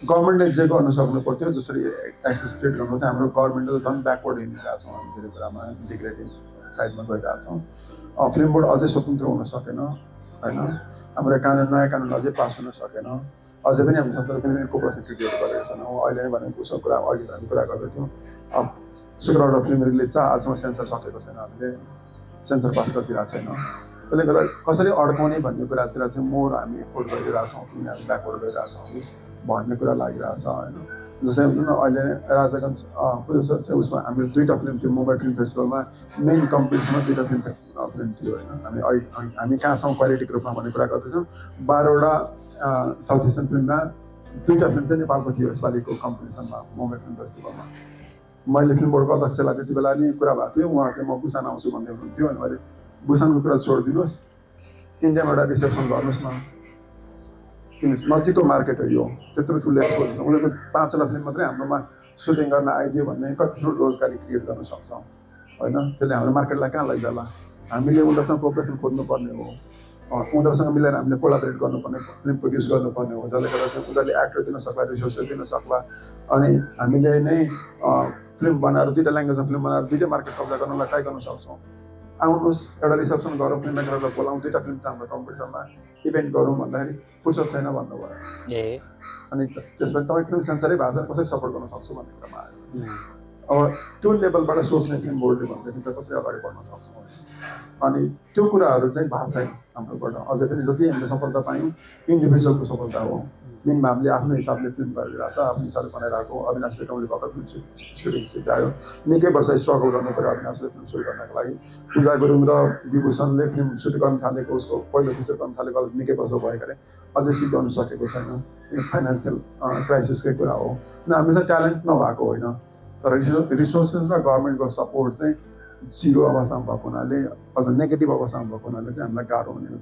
गभर्मेन्टले जे गर्न सक्नु पर्थ्यो जसरी एक्सेस क्रिएट गर्नु थियो हाम्रो गभर्मेन्टले झन् ब्याकवर्ड हिँडिरहेको छौँ हामी धेरै कुरामा इन्टिग्रेटिङ साइडमा गइरहेको छौँ फिल्म बोर्ड अझै स्वतन्त्र हुन सकेन होइन हाम्रो नयाँ कानुन अझै पास हुन सकेन अझै पनि हामी स्वतन्त्र फिल्म को प्रोसेक्युट गरेको छैनौँ अहिले नै भनेको उसको कुरा अघि हामी कुरा गर्दैथ्यौँ शुक्रबार फिल्म रिलिज छ आजसम्म सेन्सर सकेको छैन हामीले सेन्सर पास गरिदिरहेको छैन त्यसले गर्दा कसरी अड्काउने भन्ने कुरातिर चाहिँ मोर हामी एफोर्ट गरिरहेछौँ कि हामी ब्याकवर्ड गरिरहेछौँ कि भन्ने कुरा लागिरहेछ होइन जस्तै अहिले राजागञ्ज प्रोड्युसर चाहिँ उसमा हामीले 2टा फिल्म थियो मुम्बई फिल्म फेस्टिभलमा मेन कम्पिटिसनमा 2टा फिल्म थियो होइन हामी कहाँ छौँ क्वालिटीको रूपमा भन्ने कुरा गर्दैछौँ 12वटा साउथ एसियन फिल्ममा 2टा फिल्म चाहिँ नेपालको थियो यसपालिको कम्पिटिसनमा मुम्बई फिल्म फेस्टिभलमा मैले फिल्म बोर्डको अध्यक्षलाई त्यति बेला नि कुरा भएको थियो उहाँ चाहिँ म बुसान आउँछु भन्दै हुनुहुन्थ्यो अनि मैले बुसानको कुरा छोडिदिनुहोस् इन्डियामा एउटा रिसेप्सन गर्नुहोस् न किन नजिकको मार्केट हो यो त्यत्रो ठुलो एक्सपोजर छ उनीहरूको 5वटा फिल्म मात्रै हाम्रोमा सुटिङ गर्न आइदियो भने कति ठुलो रोजगारी क्रिएट गर्न सक्छौँ होइन त्यसले हाम्रो मार्केटलाई कहाँ लैजाला हामीले उनीहरूसँग कोअपरेसन खोज्नुपर्ने हो उनीहरूसँग मिलेर हामीले कोलाबरेट गर्नुपर्ने फिल्म प्रड्युस गर्नुपर्ने हो जसले गर्दा चाहिँ उनीहरूले एक्टर दिन सक्ला रिसोर्सेस दिन सक्ला अनि हामीले नै फिल्म बनाएर 2टा ल्याङ्ग्वेजमा फिल्म बनाएर 2टा मार्केट कब्जा गर्नलाई ट्राई गर्न सक्छौँ आउनुहोस् एउटा रिसेप्सन गरौँ फिल्म मेकरहरूलाई बोलाउँ 2टा फिल्म चाहिँ हाम्रो कम्पिटिसनमा इभेन्ट गरौँ भन्दाखेरि फुर्सद छैन भन्नुभयो अनि त्यसपछि तपाईँ फिल्म सेन्सरै भएको छ कसरी सपोर्ट गर्न सक्छु भन्ने कुरामा आयो अब त्यो लेभलबाट सोच्ने फिल्म बोर्डले भन्दाखेरि त कसरी अगाडि बढ्न सक्छौँ अनि त्यो कुराहरू चाहिँ भएको छैन हाम्रोबाट अझै पनि जति हामीले सफलता पायौँ इन्डिभिजुअलको सफलता हो मेनमा हामीले आफ्नो हिसाबले फिल्म गरिरहेको छ आफ्नो हिसाबले बनाइरहेको अविनाश पेटौँले भर्खर फिल्म सुटिङ सिकायो निकै वर्ष स्ट्रगल गर्नु पऱ्यो अविनाशले फिल्म सुट गर्नको लागि पूजा गुरुङ र विभूषणले फिल्म सुट गर्न थालेको उसको पहिलो फिचर गर्न थालेको निकै वर्ष भएकोले अझै सिद्धाउनु सकेको छैन फाइनेन्सियल क्राइसिसकै कुरा हो हामीले चाहिँ ट्यालेन्ट नभएको होइन तर रिसोर्सेस र गभर्मेन्टको सपोर्ट चाहिँ 0 अवस्थामा भएको हुनाले अझ नेगेटिभ अवस्थामा भएको हुनाले चाहिँ हामीलाई गाह्रो हुने हो